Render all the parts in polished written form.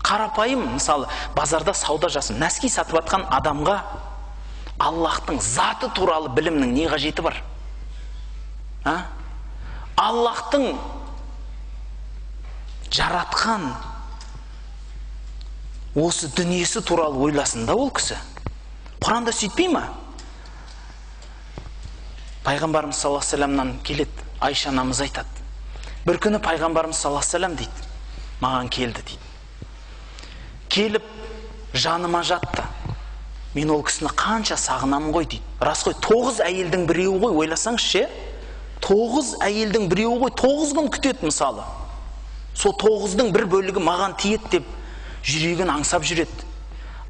Қарапайым, мысалы, базарда сауда жасап, нәски сатып жатқан адамға Аллахтың заты туралы білімнің не қажеті бар? А? Аллахтың жаратқан осы дүниесі туралы ойласын да ол кісі. Құранда сөйтпей ма? Пайғамбарымыз саллаллаху алейхи вассаламнан келеді, Айша анамыз айтады. Бір күні пайғамбарымыз саллаллаху алейхи вассалам дейді, маған келді дейді. Келіп жаныма жатты. Мен ол кісіні қанша сағынамын ғой дейді. Рас қой, 9 әйелдің біреуі ғой, ойласаңызшы, 9 әйелдің біреуі ғой, 9 күн күтеді мысалы. Сол 9-дың бір бөлігі маған тиеді деп жүрегін аңсап жүреді.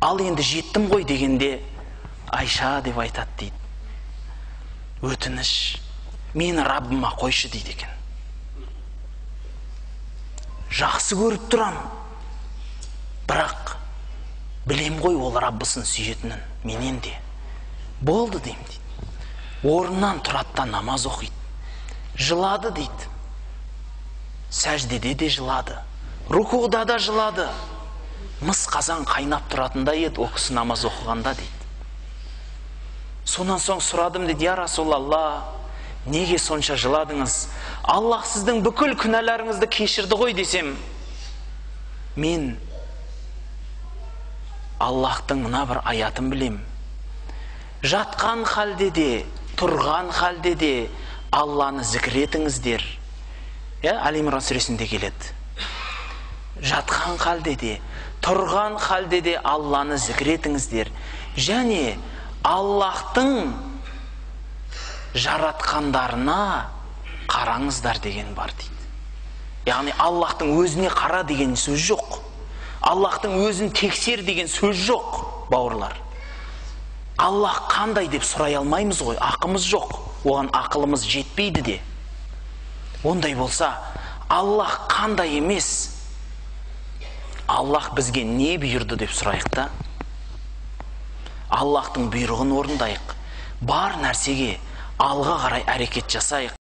Ал енді жеттім ғой дегенде Айша деп айтады дейді. Өтініш, мені Раббыма қойшы дейді екен. Жақсы көріп тұрам, бірақ білем ғой ол Раббысын сүйетінін менен де. Болды деймін дейді. Орнынан тұрады да намаз оқиды. Жылады дейді. Сәждеде де жылады. Рукуда да жылады. Мыс қазан қайнап тұратындай еді ол кісі намаз оқығанда дейді. Сонан соң сұрадым дейді, я Расулалла, неге сонша жыладыңыз? Аллах сіздің бүкіл күнәларыңызды кешірді ғой десем, мен Аллахтың мына бір аятын білем. Жатқан халде де, тұрған халде де Алланы зікір етіңіздер. Али Имран сүресінде келеді. Жатқан халде де, тұрған халде де Алланы зікір етіңіздер. Және Аллахтың жаратқандарына қараңыздар деген бар дейді. Яғни Аллахтың өзіне қара деген сөз жоқ. Аллахтың өзін тексер деген сөз жоқ, бауырлар. Аллах қандай деп сұрай алмаймыз ғой, ақымыз жоқ. Оған ақылымыз жетпейді де. Ондай болса, Аллах қандай емес, Аллах бізге не бұйырды деп сұрайық та. Аллахтың бұйрығын орындайық. Бар нәрсеге алға қарай әрекет жасайық.